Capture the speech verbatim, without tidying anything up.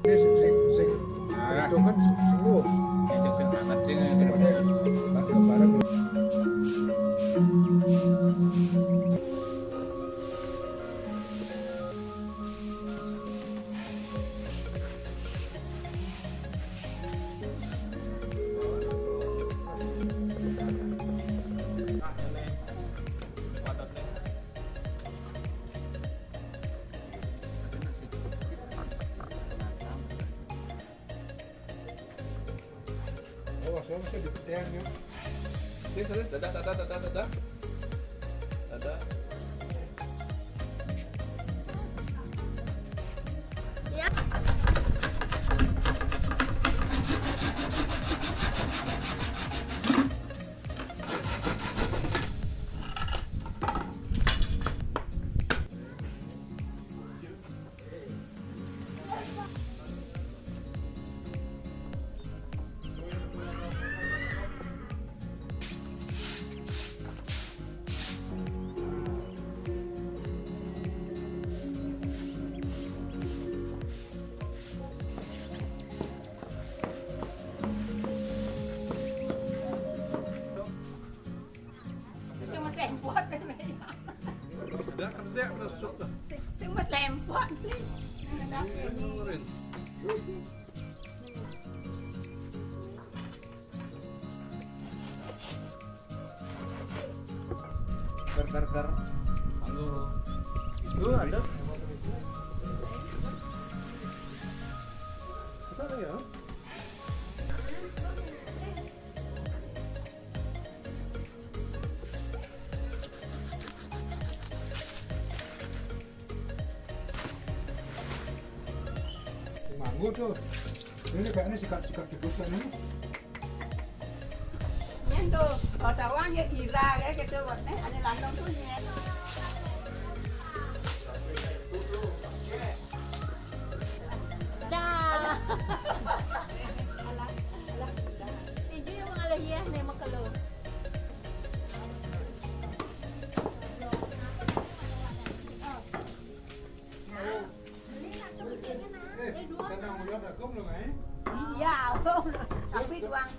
Sing, sing, sing. Nah. Itu kan, oh. Ini sing sangat sing. Bareng-bareng. Awas, awas, ya, dipetean, ya. Sini, sini, dadah, dadah, dadah, dadah. Dadah. Sing wis lempot. Kerja, kerja, terus cuk dah. Sing, sing wis lempot, Bli. Dengerin. Ker, ker, ker. Halo. Itu ada. Sana ya. Manggu tuh. Ini kayaknya sikat-sikat tikus kan ini. Nyen tuh, kalau tawang ya ira kayak gitu. Eh, ada landong tuh nyen. Dah. Alah, alah, alah. Ijo yang mengalah ya, nih makelo. Iya, tapi doang.